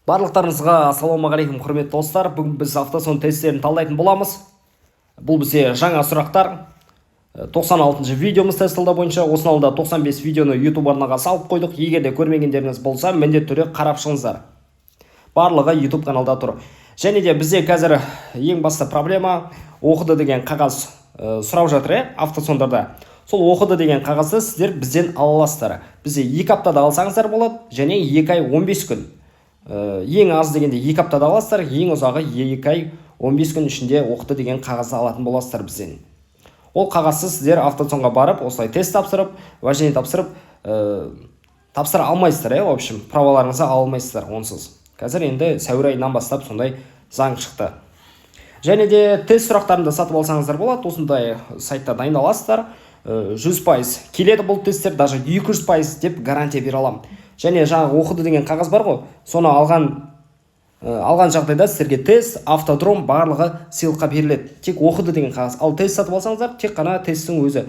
Барлықтарыңызға ассалаумағалейкум, құрметті достар. Бүгін біз автоцон тесттерін талдайтын боламыз. Бұл бізде жаңа сұрақтар. 96-шы видеомыз тест талдау бойынша. Осының алдында 95 видеоны YouTube арнаға салып қойдық. Егер де көрмегендеріңіз болса, міндетті түрде қарап шығыңыздар. Барлығы YouTube каналда тұр. Және де бізде қазір ең басты проблема ОҚД деген қағаз сұрап жатыр, автоцондарда. Сол ОҚД деген қағазды сіздер бізден ала аласыздар. Бізде 2 аптада алсаңыздар болады, және 2 ай 15 күн. Ең аз дегенде 2 аптада аласыздар, ең ұзағы 2 ай 15 күн ішінде ОҚД деген қағазды алатын боласыздар бізден. Ол қағазсыз сіздер автоцонға барып, осылай тест тапсырып, вождение тапсырып, тапсыра алмайсыздар, в общем, праваларыңызды ала алмайсыздар онсыз. Қазір енді сәуір айынан бастап сондай заң шықты. Және де тест сұрақтарын да сатып алсаңыздар болады, осындай сайтта дайындаласыздар. 100% келеді бұл тесттер, даже 200% деп гарантия бере аламын. Және жаңағы ОҚД деген қағаз бар ғой, соны алған жағдайда сіздерге тест, автодром барлығы сыйлыққа беріледі. Тек ОҚД деген қағаз. Ал тест сатып алсаңыздар, тек қана тесттің өзі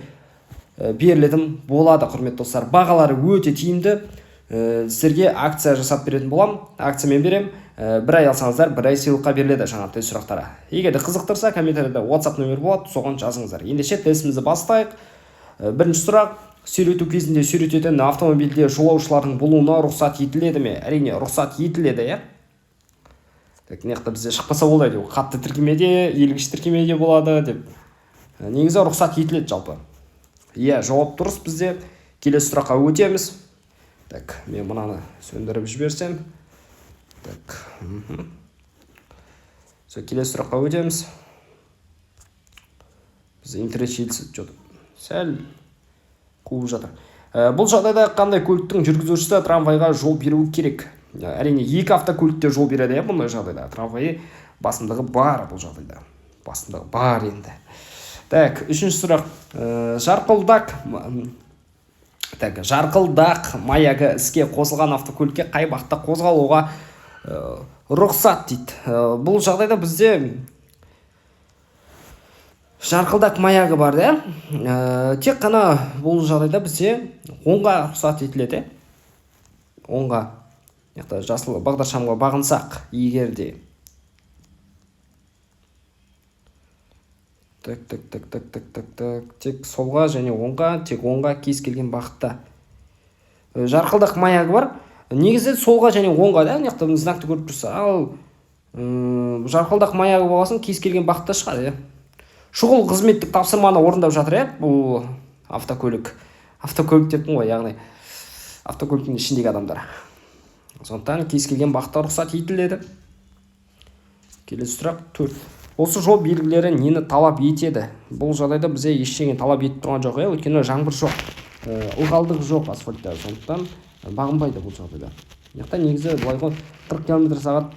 берілетін болады, құрметті достар. Бағалары өте тиімді. Сіздерге акция жасап беретін боламын, акциямен беремін. Бір ай алсаңыздар, бір ай сыйлыққа беріледі жаңа тест сұрақтары. Егер де қызықтырса, комментарийда WhatsApp нөмір болады, соған жазыңыздар. Ендеше тестімізді бастайық. Бірінші сұрақ: сүйрету кезінде сүйрететін автомобильде жолаушылардың болуына рұқсат етіледі ме? Әрине, рұқсат етіледі, иә. Так, мына жақта бізде шықпаса болды әйтеуір, қатты тіркемеде, иілгіш тіркемеде болады деп. Негізі рұқсат етіледі жалпы. Иә, жауап дұрыс бізде. Келесі сұраққа өтеміз. Так, мен мынаны сөндіріп жіберсем. Так, Все, келесі сұраққа өтеміз. Бізде интернет желісі что-то сәл қуып жатыр. Бұл жағдайда қандай көліктің жүргізушісі трамвайға жол беруі керек? Әрине, екі автокөлікте жол береді, иә, бұндай жағдайда. Трамвай басымдығы бар бұл жағдайда. Басымдығы бар енді. Так, үшінші сұрақ. Так, жарқылдақ маягы іске қосылған автокөлікке қай бағытта қозғалуға рұқсат дейді. Бұл жағдайда бізде жарқылдақ маягы бар, да? Тек қана бұл жағдайда бізде оңға рұқсат етіледі. Оңға. Мына жасыл бағдаршамға бағынсақ, егер де. Так, так, так, так, так, так, так. Тек солға және оңға, тек оңға кез келген бағытта. Жарқылдақ маягы бар. Негізі солға және оңға, да, мына жақта знакты көріп тұрса, ал жарқылдақ маягы болғасын кез келген бағытта шығады, иә. Шұғыл қызметтік тапсырманы орындап жатыр, иә, бұл автокөлік. Автокөлік деппін ғой, яғни автокөліктің ішіндегі адамдар. Сондықтан кез келген бағытта рұқсат етіледі. Келесі сұрақ 4. Осы жол белгілері нені талап етеді? Бұл жағдайда бізде ештеңе талап етіп тұрған жоқ, иә, өйткені жаңбыр жоқ, ылғалдық жоқ асфальтта, сондықтан бағынбайды бұл жағдайда. Мына жақта негізі былай ғой, 40 километр сағат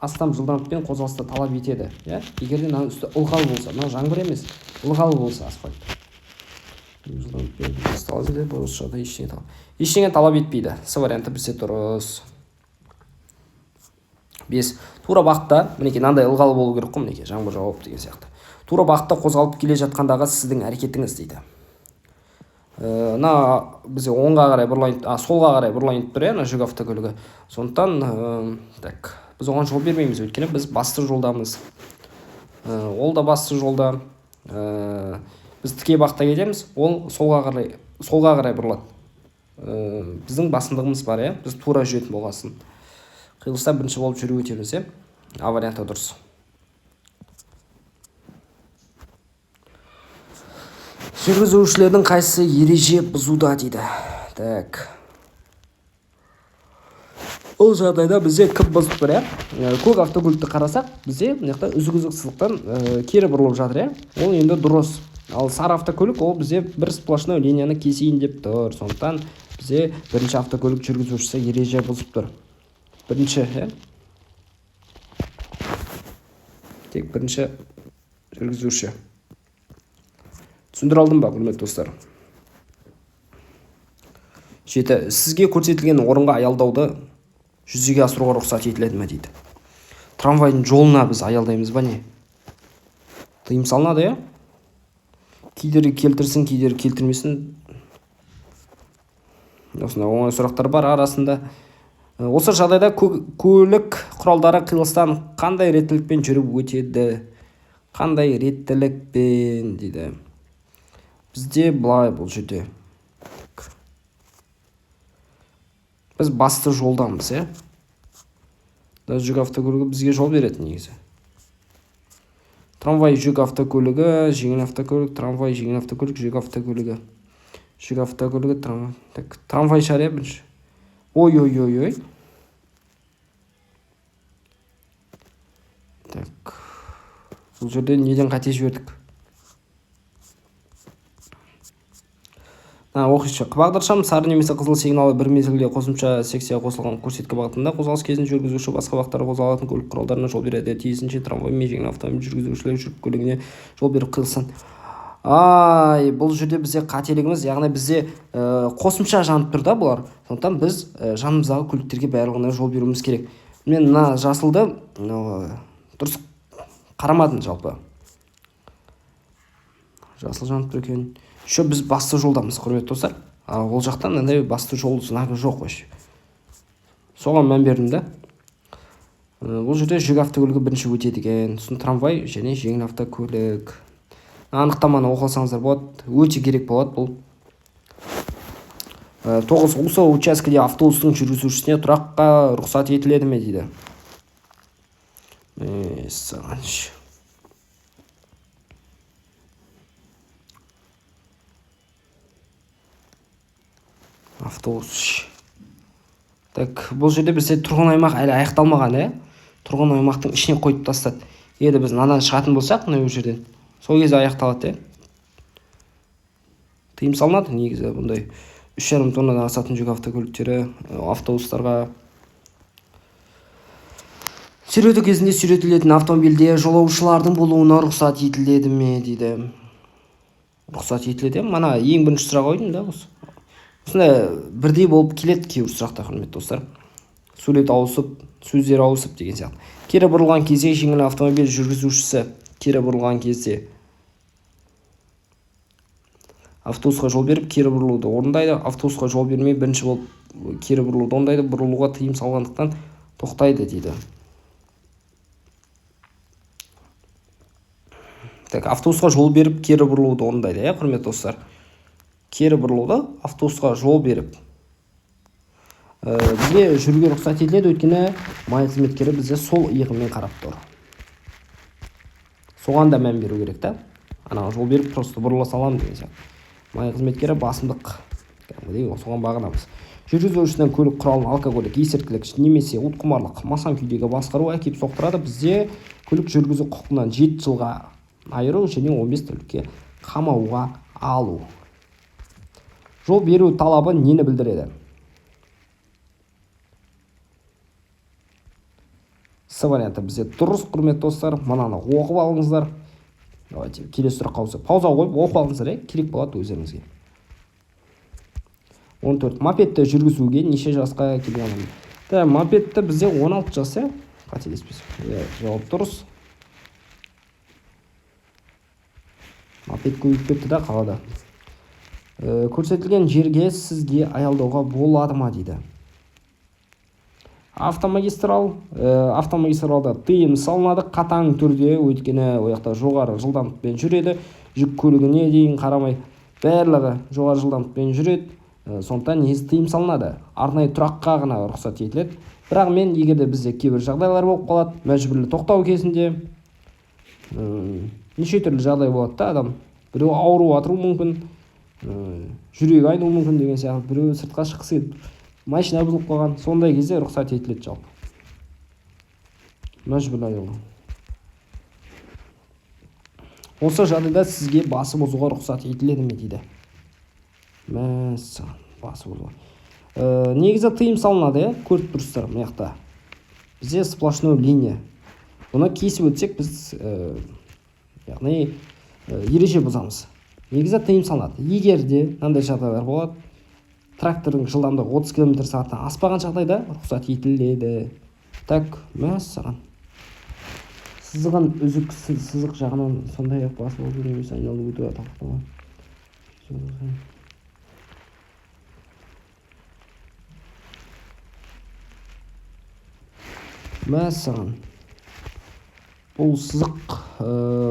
астам жылдамдықпен қозғалысты талап етеді, иә. Егер де мынаның үсті ылғал болса, мынау жаңбыр емес, ылғал болса асфальт. Жылдамдықпен талап етеді, бұл жағдайда ештеңе талап етпейді. С варианты бізде дұрыс. 5. Тура бағытта, мінекей, мынандай ылғал болу керек қой, мінекей, жаңбыр жауып деген сияқты. Тура бағытта қозғалып келе жатқандағы сіздің әрекетіңіз дейді. Мына бізде оңға қарай бұрылайын, солға қарай бұрылайын деп тұр, иә, мына жүк автокөлігі. Сондықтан так, біз оған жол бермейміз, өйткені біз басты жолдамыз. Ол да басты жолда. Біз тіке бағытта кетеміз, ол солға қарай бұрылады. Біздің басымдығымыз бар, иә, біз тура жүретін болғасын. Қиылыста бірінші болып жүріп өтеміз, иә. А варианты дұрыс. Жүргізушілердің қайсысы ереже бұзуда дейді. Так. Бұл жағдайда бізде кім бұзып тұр, иә? Көк автокөлікті қарасақ, бізде мына жақта үзік-үзік сызықтан кері бұрылып жатыр, иә. Ол енді дұрыс. Ал сары автокөлік ол бізде бір сплошной линияны кесейін деп тұр. Сондықтан бізде бірінші автокөлік жүргізушісі ереже бұзып тұр. Бірінші, иә? Тек бірінші жүргізуші. Түсіндіре алдым ба, құрметті достар? 7. Сізге көрсетілген орынға аялдауды жүзеге асыруға рұқсат етіледі ме дейді. Трамвайдың жолына біз аялдаймыз ба, не? Тыйым салынады, иә? Кедергі келтірсін, кедергі келтірмесін. Осындай оңай сұрақтар бар арасында. Осы жағдайда көлік құралдары қиылыстан қандай реттілікпен жүріп өтеді? Қандай реттілікпен дейді. Бізде былай бұл жерде. Біз басты жолдамыз, иә? Жүк автокөлігі бізге жол береді негізі. Трамвай жүк автокөлігі, жеңіл автокөлік, трамвай жеңіл автокөлік, жүк автокөлігі. Жүк автокөлігі, трамвай. Так, трамвай шығар, иә, бірінші. Ой-ой-ой-ой. Так. Бұл жерде неден қате жібердік? Оқишы. Бағдаршам сары немесе қызыл сигналы бір мезгілде қосымша секция қосылған көрсеткі бағытында қозғалыс кезінде жүргізуші басқа бағыттарға қозғалатын көлік құралдарына жол береді. Тиісінше трамвай мен жеңіл автомобиль жүргізушілер жүк көлігіне жол беріп қиылыстан. Ай, бұл жерде бізде қателігіміз, яғни бізде қосымша жанып тұр да бұлар. Сондықтан біз жанымыздағы көліктерге барлығына жол беруіміз керек. Мен мына жасылды дұрыс қарамадым жалпы. Жасыл жанып тұр екен. Еще біз басты жолдамыз, құрметті достар. Ол жақта мынандай басты жол знагы жоқ вообще. Соған мән бердім да. Бұл жерде жүк автокөлігі бірінші өтеді екен. Сосын трамвай және жеңіл автокөлік. Анықтаманы оқып алсаңыздар болады. Өте керек болады бұл. 9. Осы учаскеде автобустың жүргізушісіне тұраққа рұқсат етіледі ме дейді. Мәссаған. Автобус. Так, бұл жерде бізде тұрғын аймақ әлі аяқталмаған, ә? Тұрғын аймақтың ішіне қойып тастады. Егер біз мынадан шығатын болсақ, мына жерден, сол кезде аяқталады, ә? Тыйым салынады негізі бұндай 3,5 тоннадан асатын жүк автокөліктері, автобустарға. Сүйрету кезінде сүйретілетін автомобильде жолаушылардың болуына рұқсат етіледі ме дейді. Рұқсат етіледі, мана ең бірінші сұрақ қойдым да осы. Осындай бірдей болып келеді кейбір сұрақтар, құрметті достар. Сурет ауысып, сөздер ауысып деген сияқты. Кері бұрылған кезде жеңіл автомобиль жүргізушісі кері бұрылған кезде автобусқа жол беріп кері бұрылуды орындайды. Автобусқа жол бермей бірінші болып кері бұрылуды орындайды. Бұрылуға тыйым салғандықтан тоқтайды дейді. Так, автобусқа жол беріп кері бұрылуды орындайды, иә, құрметті достар. Кері бұрылуды автобусқа жол беріп. Бізге жүруге рұқсат етіледі, өйткені май қызметкері бізде сол иығымен қарап тұр. Соған да мән беру керек та. Ана жол беріп просто бұрыла саламын деген сияқты. Май қызметкері басымдық. Кәдімгідей соған бағынамыз. Жүргізушінің көлік құралын алкогольдік, есірткілік немесе уытқұмарлық масаң күйдегі басқару әкеп соқтырады. Бізде көлік жүргізу құқығынан 7 жылға айыру және 15 тәулікке қамауға алу. Жол беру талабы нені білдіреді? С варианты бізде дұрыс, құрметті достар. Мынаны оқып алыңыздар. Давайте келесі сұраққа ауысып, пауза қойып оқып алыңыздар, керек болады өздеріңізге. 14. Мопедті жүргізуге неше жасқа келген адам? Да, мопедті бізде 16 жас, иә? Қателеспесем. Иә, жауап дұрыс. Мопед көбейіп кетті да қалада. Көрсетілген жерге сізге аялдауға болады ма дейді. Автомагистралда тыйым салынады қатаң түрде, өйткені ол жақта жоғары жылдамдықпен жүреді, жүк көлігіне дейін қарамай барлығы жоғары жылдамдықпен жүреді. Сондықтан негізі тыйым салынады. Арнайы тұраққа ғана рұқсат етіледі. Бірақ мен егер де бізде кейбір жағдайлар болып қалады, мәжбүрлі тоқтау кезінде, неше түрлі жағдай болады да, адам біреу ауырып жатыруы мүмкін, жүрегі айнуы мүмкін деген сияқты, біреу сыртқа шыққысы келіп машина бұзылып қалған, сондай кезде рұқсат етіледі жалпы. Мәжбүрлі аялдау. Осы жағдайда сізге басып озуға рұқсат етіледі ме дейді. Мәссаған, басып озуға. Негізі тыйым салынады, иә, көріп тұрсыздар мына жақта. Бізде сплошной линия. Бұны кесіп өтсек біз, яғни, ереже бұзамыз. Негізі тыйым салынады. Егер де мынандай жағдайлар болады, трактордың жылдамдығы 30 километр сағаттан аспаған жағдайда рұқсат етіледі. Так, мәссаған. Сызығын үзік сызық жағынан сондай-ақ басып озу немесе айналып өту аталған. Мәссаған. Бұл сызық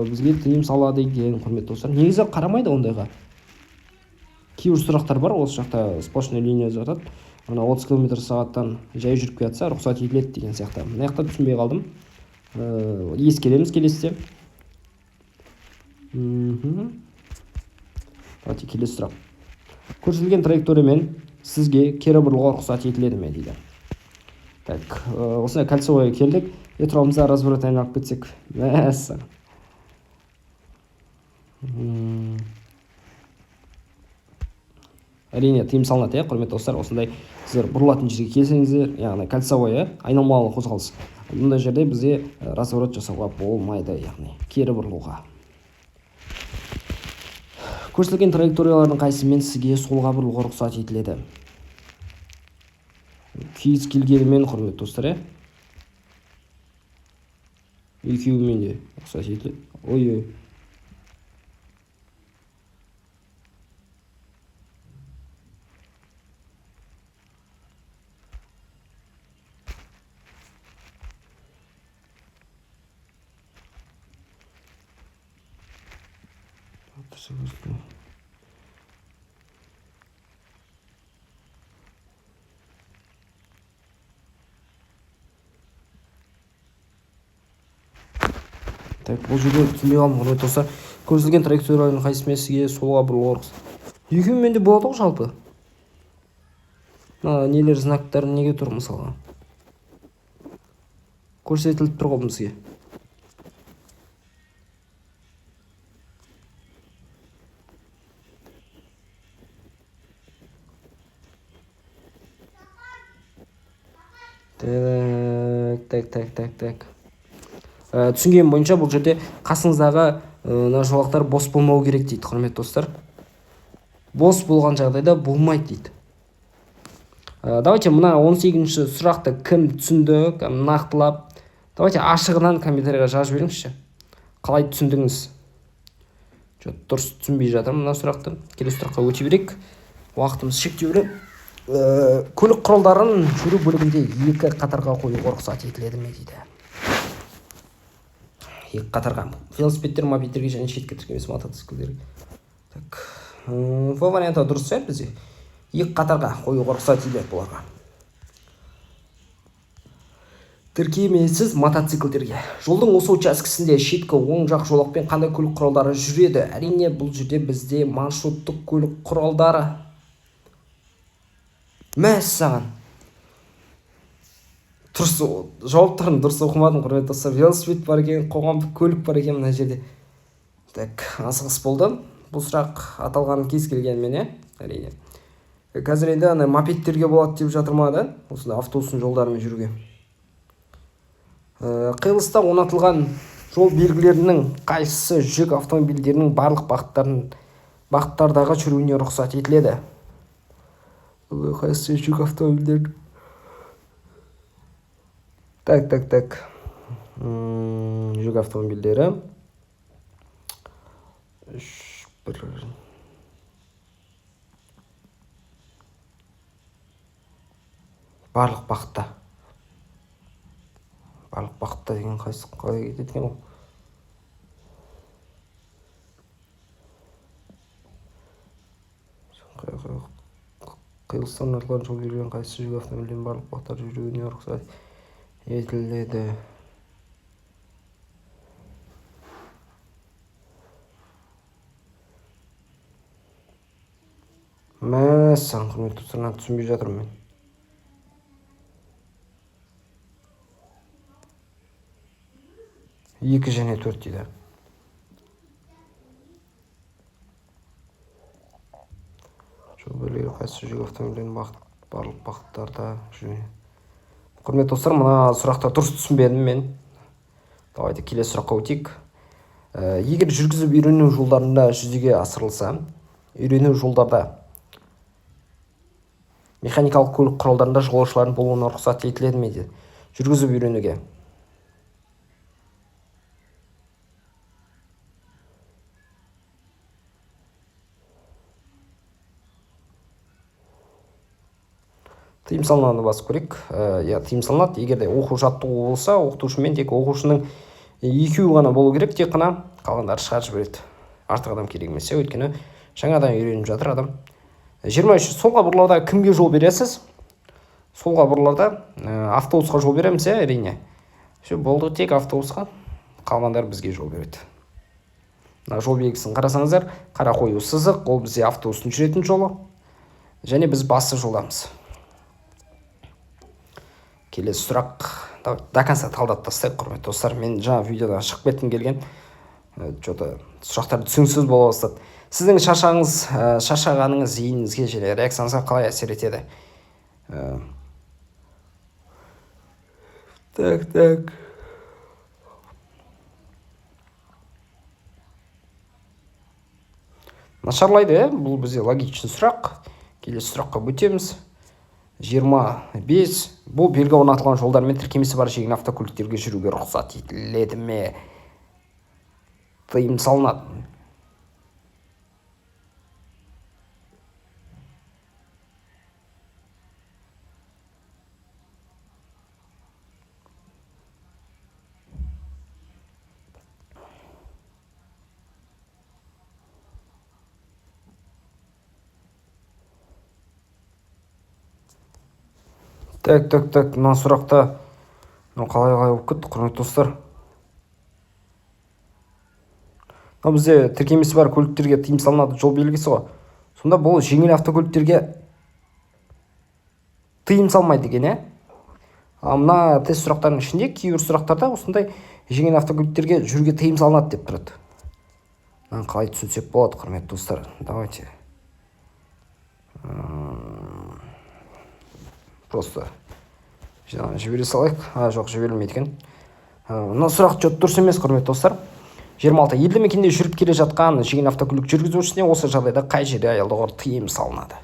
бізге тыйым салады екен, құрметті достар. Негізі қарамайды ондайға. Кейбір сұрақтар бар, осы жақта сплошной линия жатады. Ана 30 км сағаттан жай жүріп келатса, рұқсат етіледі деген сияқты. Мына жақта түсінбей қалдым. Ескереміз келесіде. Давайте келесі сұрақ. Көрсетілген траекториямен сізге кері бұрылуға рұқсат етіледі ме дейді. Так, осындай кольцевойға келдік. Тұрамыз да разворот айналып кетсек. Мәссаған. Әрине тыйым салынады, құрметті достар. Осындай сіздер бұрылатын жерге келсеңіздер, яғни кольцевой, айналмалы қозғалыс. Мұндай жерде бізде разворот жасауға болмайды, яғни кері бұрылуға. Көрсетілген траекториялардың қайсысымен сізге солға бұрылуға рұқсат етіледі? Кез келгенімен, құрметті достар, екеуімен де рұқсат етіледі. Ой-ой. Так, бұл жерде түсінбей қалдым, құрметті достар. Көрсетілген траекторияның қайсысымен сізге солға бұрылуға рұқсат? Екеуімен де болады ғой жалпы. Мына нелер, знактар неге тұр мысалға? Көрсетіліп тұр ғой бізге. Так, так, так, так, так. Түсінгенім бойынша бұл жерде қасыңыздағы мына жолақтар бос болмау керек дейді, құрметті достар. Бос болған жағдайда болмайды дейді. Давайте мына 18-ші сұрақты кім түсінді, кім нақтылап. Давайте ашығынан комментарийға жазып жіберіңізші. Қалай түсіндіңіз? Жоқ, дұрыс түсінбей жатырмын мына сұрақты. Келесі сұраққа өте берейік. Уақытымыз шектеулі. Көлік құралдарын жүру бөлігінде екі қатарға қоюға рұқсат етіледі ме дейді. Екі қатарға. Велосипедтер, мопедтерге және шеткі тіркемесі мотоциклдерге. Так, В варианты дұрыс иә бізде. Екі қатарға қоюға рұқсат етіледі бұларға. Тіркемесіз мотоциклдерге. Жолдың осы учаскесінде шеткі оң жақ жолақпен қандай көлік құралдары жүреді? Әрине, бұл жерде бізде маршруттық көлік құралдары. Мәссаған. Дұрыс, жауаптарын дұрыс оқымадым, құрметті достар. Велосипед бар екен, қоғамдық көлік бар екен мына жерде. Так, асығыс болды. Бұл сұрақ аталған кез келгенмен, әрине. Қазір енді ана мопедтерге болады деп жатыр ма да? Осындай автобустың жолдарымен жүруге. Қиылыста орнатылған жол белгілерінің қайсысы жүк автомобильдерінің барлық бағыттардағы жүруіне рұқсат етіледі? Қайсысы жүк автомобильдер? Так, так, так. Жүк автомобильдері. 3, 1. Барлық бағытта. Барлық бағытта деген қайсы қалай кетеді екен ол? Қиылыста орнатылған жол белгілерінің қайсысы жүк автомобильдерінің барлық бағыттарда жүруіне рұқсат етіледі? Мәссаған, құрметті достар, мынаны түсінбей жатырмын мен. 2 және 4 дейді. Жол белгілері қайсы жүк автомобильдерінің барлық бағыттарда жүруіне. Құрметті достар, мына сұрақты дұрыс түсінбедім мен. Давайте келесі сұраққа өтейік. Егер жүргізіп үйрену жолдарында жүзеге асырылса, үйрену жолдарда механикалық көлік құралдарында жолаушылардың болуына рұқсат етіледі ме дейді. Жүргізіп үйренуге. Тыйым салынады басып көрейік. Иә, тыйым салынады. Егер де оқу жаттығу болса, оқытушымен тек оқушының екеуі ғана болу керек, тек қана қалғандары шығарып жібереді. Артық адам керек емес, өйткені жаңадан үйреніп жатыр адам. 23. Солға бұрыларда кімге жол бересіз? Солға бұрыларда автобусқа жол береміз, иә, әрине. Все, болды, тек автобусқа, қалғандар бізге жол береді. Мына жол белгісін қарасаңыздар, қара қою сызық, ол бізде автобустың жүретін жолы. Және біз басты жолдамыз. Келесі сұрақ. До конца талдап тастайық, құрметті достар. Мен жаңа видеодан шығып кеткім келген. Что-то сұрақтар түсініксіз бола бастады. Сіздің шаршағаныңыз зейініңізге және реакцияңызға қалай әсер етеді? Так, так. Нашарлайды, иә? Бұл бізде логичный сұрақ. Келесі сұраққа өтеміз. 25. Бұл белгі орнатылған жолдармен тіркемесі бар жеңіл автокөліктерге жүруге рұқсат етіледі ме? Тыйым салынады. Так, так, так, мына сұрақта мынау қалай болып кетті, құрметті достар? Мынау бізде тіркемесі бар көліктерге тыйым салынады жол белгісі ғой. Сонда бұл жеңіл автокөліктерге тыйым салмайды екен, иә? А мына тест сұрақтарының ішінде кейбір сұрақтарда осындай жеңіл автокөліктерге жүруге тыйым салынады деп тұрады. Мынаны қалай түсінсек болады, құрметті достар? Давайте. Просто жібере салайық. А, жоқ, жіберілмейді екен. Мына сұрақ что-то дұрыс емес, құрметті достар. 26. Елді мекенде жүріп келе жатқан жеңіл автокөлік жүргізушісіне осы жағдайда қай жерде аялдауға тыйым салынады?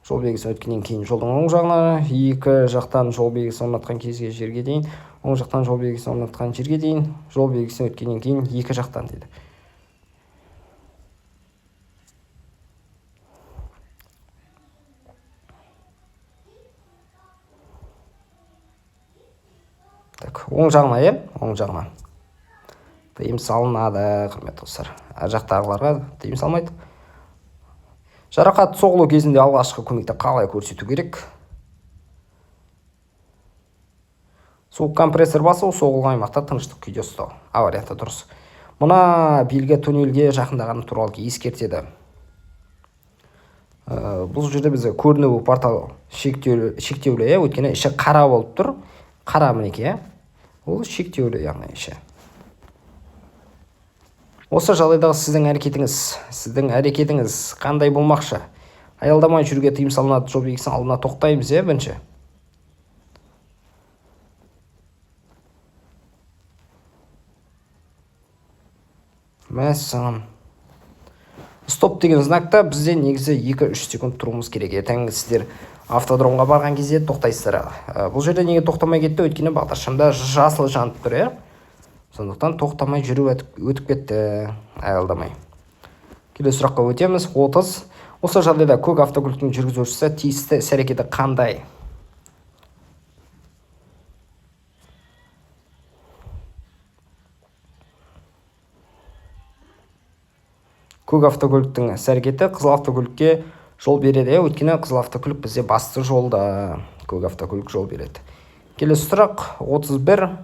Жол белгісін өткеннен кейін жолдың оң жағына, екі жақтан жол белгісін орнатқан кезге жерге дейін, оң жақтан жол белгісін орнатқан жерге дейін, жол белгісін өткеннен кейін екі жақтан дейді. Так, оң жағына, иә? Оң жағына. Тыйым салынады, құрметті достар. Ар жақтағыларға тыйым салмайды. Жарақат соғылу кезінде алғашқы көмекті қалай көрсету керек? Суық компрессор басу, соғылған аймақта тыныштық күйде ұстау. А варианты дұрыс. Мына белгі туннельге жақындағаны туралы ескертеді. Бұл жерде бізде көріну порталы шектеулі, иә? Өйткені іші қара болып тұр. Қара мінекей, иә? Ол шектеулі, яғни іші. Осы жағдайдағы сіздің әрекетіңіз қандай болмақшы? Аялдамай жүруге тыйым салынады жол белгісінің алдына тоқтаймыз, иә, бірінші. Мәссаған. Стоп деген знакта бізде негізі 2-3 секунд тұруымыз керек. Ертең сіздер автодромға барған кезде тоқтайсыздар. Бұл жерде неге тоқтамай кетті? Өйткені бағдаршамда жасыл жанып тұр, иә? Сондықтан тоқтамай жүріп өтіп кетті, аялдамай. Келесі сұраққа өтеміз. 30. Осы жағдайда көк автокөліктің жүргізушісі тиісті іс-әрекеті қандай? Көк автокөліктің іс-әрекеті қызыл автокөлікке жол береді, иә? Өйткені қызыл автокөлік бізде басты жолда, көк автокөлік жол береді. Келесі сұрақ 31.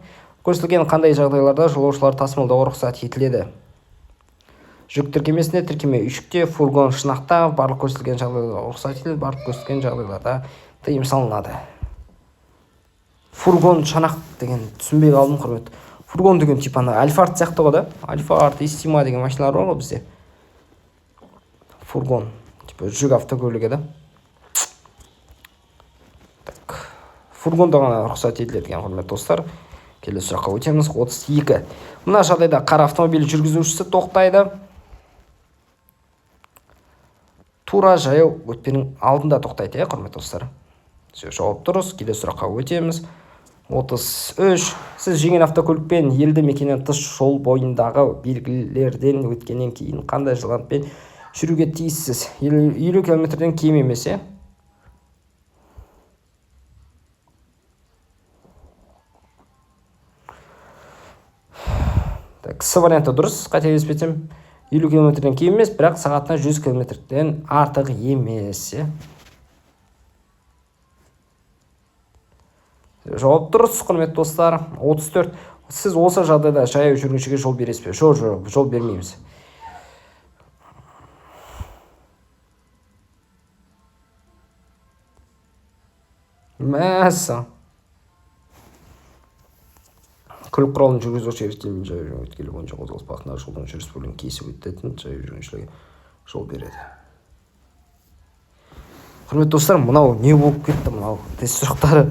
Көрсетілген қандай жағдайларда жолаушылар тасымалдауға рұқсат етіледі? Жүк тіркемесінде, тіркеме үйшікте, фургон шынақта, барлық көрсетілген жағдайларда рұқсат етіледі, барлық көрсетілген жағдайларда тыйым салынады. Фургон шанақ деген түсінбей қалдым, құрметті. Фургон деген типа ана Альфард сияқты ғой да? Альфард, Эстима деген машиналар бар ғой бізде. Фургон, типа жүк автокөлігі да. Так, фургонда ғана рұқсат етіледі екен, құрметті достар. Келесі сұраққа өтеміз. 32. Мына жағдайда қара автомобиль жүргізушісі тоқтайды. Тура жаяу өтпенің алдында тоқтайды, иә, құрметті достар. Все, жауап дұрыс. Келесі сұраққа өтеміз. 33. Сіз жеңіл автокөлікпен елді мекеннен тыс жол бойындағы белгілерден өткеннен кейін қандай жылдамдықпен жүруге тиіссіз? 50 километрден кем емес, иә? Так, С варианты дұрыс, қателеспесем. 50 километрден кем емес, бірақ сағатына 100 километрден артық емес. Жауап дұрыс, құрметті достар. 34. Сіз осы жағдайда жаяу жүргіншіге жол бересіз бе? Жоқ, жоқ, жол бермейміз. Мәссаған. Көлік құралын жүргізуші реттелмей жаяу өткелі бойынша қозғалыс бағытындағы жолдың жүріс бөлігін кесіп өтетін жаяу жүргіншілерге жол береді. Құрметті достар, мынау не болып кетті, мынау тест сұрақтары.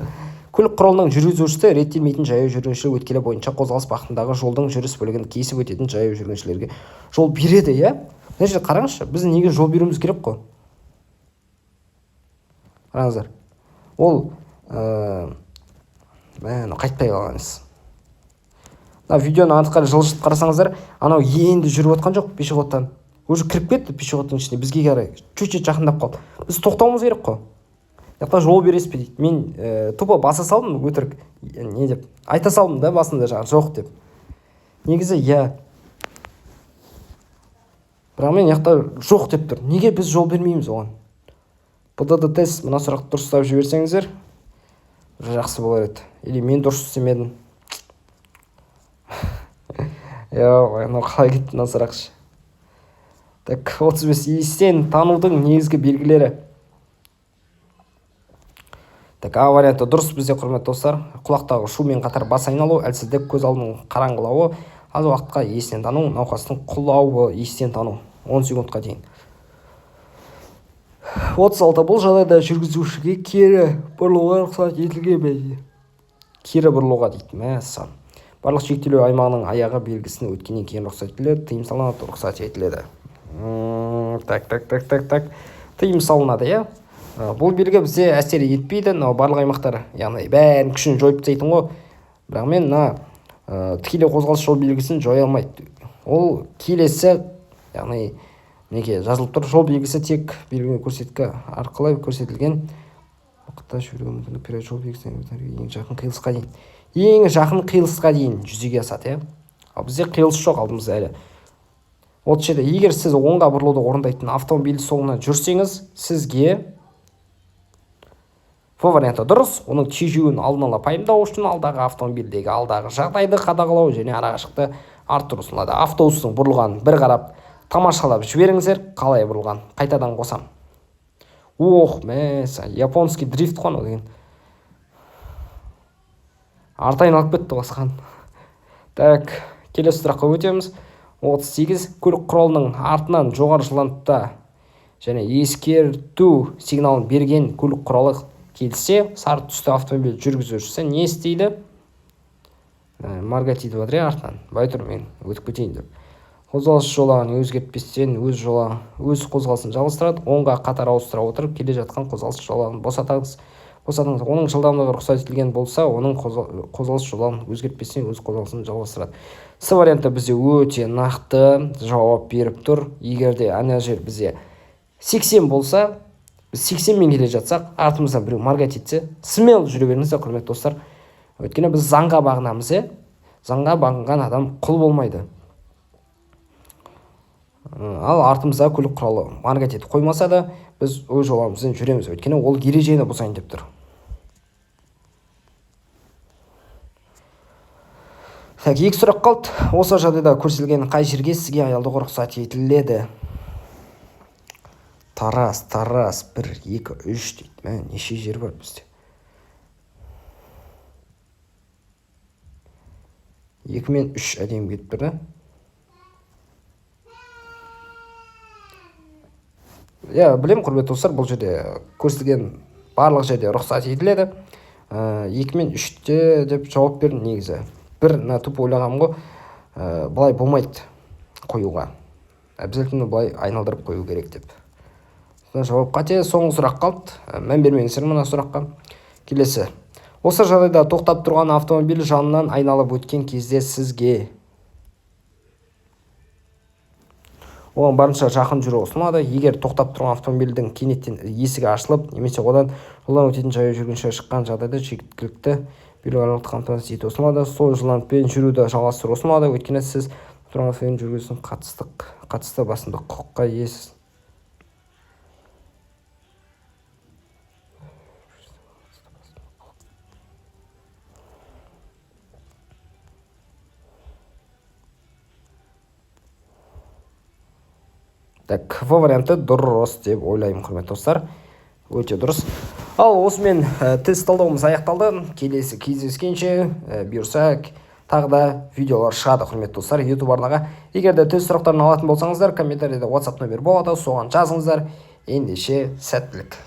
Көлік құралының жүргізушісі реттелмейтін жаяу жүргінші өткелі бойынша қозғалыс бағытындағы жолдың жүріс бөлігін кесіп өтетін жаяу жүргіншілерге жол береді, иә? Мына жерде қараңызшы, біз неге жол беруіміз керек қой? Қараңыздар. Ол қайтпай қалған іс. Мына видеоны артқа жылжытып қарасаңыздар, анау енді жүріп отқан жоқ пешеходтан. Уже кіріп кетті пешеходтың ішіне, бізге қарай чуть-чуть жақындап қалды. Біз тоқтауымыз керек қой. Жақта жол бересіз бе дейді. Мен тупо баса салдым өтірік, не деп айта салдым да басында жаңағы жоқ деп. Негізі иә. Бірақ мен жақта жоқ деп тұр. Неге біз жол бермейміз оған? ПДД тест, мына сұрақты дұрыстап жіберсеңіздер жақсы болар еді. Или мен дұрыс істемедім. Мынау қалай кетті мына сұрақшы. Так, 35. Естен танудың негізгі белгілері. Так, А варианты дұрыс бізде, құрметті достар. Құлақтағы шумен қатар бас айналу, әлсіздік, көз алдының қараңғылауы, аз уақытқа естен тану, науқастың құлауы, естен тану 10 секундқа дейін. 36. Бұл жағдайда жүргізушіге кері бұрылуға рұқсат етілген бе дейді. Кері бұрылуға дейді. Мәссаған. Барлық шектеулер аймағының аяғы белгісін өткеннен кейін рұқсат етіледі, тыйым салынады, рұқсат етіледі. Так, так, так, так, так. Тыйым салынады, иә? Бұл белгі бізде әсер етпейді. Мынау барлық аймақтар, яғни бәрін күшін жойып тастайтын ғой. Бірақ мен мына тікелей қозғалыс жол белгісін жоя алмайды. Ол келесі, яғни мінекей жазылып тұр, жол белгісі тек белгіленген көрсеткі арқылы көрсетілген уақытта жүруге мүмкіндік береді. Жол белгісі ең жақын қиылысқа дейін. Ең жақын қиылысқа дейін жүзеге асады, иә? Ал бізде қиылыс жоқ алдымызда әлі. 37. Егер сіз оңға бұрылуды орындайтын автомобиль соңынан жүрсеңіз, сізге Ф варианты дұрыс. Оның тежеуін алдын ала пайымдау үшін алдағы автомобильдегі алдағы жағдайды қадағалау және арақашықтықты арттыру ұсынылады. Автобустың бұрылғанын бір қарап тамашалап жіберіңіздер, қалай бұрылған. Қайтадан қосам. Ох, мәссаған, японский дрифт қой анау деген. Арты айналып кетті қосқан. Так, келесі сұраққа өтеміз. 38. Көлік құралының артынан жоғары жылдамдықта және ескерту сигналын берген көлік құралы келсе, сары түсті автомобиль жүргізушісі не істейді? Моргать етіп жатыр артынан. Бай тұр, мен өтіп кетейін деп. Қозғалыс жолағын өзгертпестен өз қозғалысын жалғастырады. Оңға қатар ауыстыра отырып, келе жатқан қозғалыс жолағын босатыңыз. Оның жылдамдығы рұқсат етілген болса, оның қозғалыс жолағын өзгертпестен өз қозғалысын жалғастырады. С варианты бізде өте нақты жауап беріп тұр. Егер де ана жер бізде 80 болса, біз 80-мен келе жатсақ, артымыздан біреу моргать етсе, смело жүре беріңіздер, құрметті достар. Өйткені біз заңға бағынамыз, е? Заңға бағынған адам құл болмайды. Ал артымызда көлік құралы моргать етіп қоймаса да, біз өз жолымызбен жүреміз. Өйткені ол ережені бұзайын деп тұр. Так, екі сұрақ қалды. Осы жағдайда көрсетілген қай жерге сізге аялдауға рұқсат етіледі? Тараз, Тараз, 1, 2, 3 дейді. Мә, неше жер бар бізде? 2 мен 3 әдемі кетіп тұр, да? Иә, білем, құрметті достар, бұл жерде көрсетілген барлық жерде рұқсат етіледі. 2 мен 3-те деп жауап бердім негізі. Бір мына тупо ойлағаным ғой, былай болмайды қоюға. Обязательно былай айналдырып қою керек деп. Жауап қате. Соңғы сұрақ қалды. Мән бермеңіздер мына сұраққа. Келесі. Осы жағдайда тоқтап тұрған автомобиль жанынан айналып өткен кезде сізге оған барынша жақын жүру ұсынылады. Егер тоқтап тұрған автомобильдің кенеттен есігі ашылып, немесе одан жолдан өтетін жаяу жүргінші шыққан жағдайда жеткілікті белгі аралықты қамтамасыз ету ұсынылады. Сол жылдамдықпен жүруді жалғастыру ұсынылады. Өйткені сіз Тұрған автомобиль жүргізушісінің қатысты басымдық құқыққа иесіз. Так, В варианты дұрыс деп ойлаймын, құрметті достар, өте дұрыс. Ал осымен тест талдауымыз аяқталды. Келесі кездескенше, бұйырса, тағы да видеолар шығады, құрметті достар, YouTube арнаға. Егер де тест сұрақтарын алатын болсаңыздар, комментарийде WhatsApp нөмір болады, соған жазыңыздар. Ендеше, сәттілік!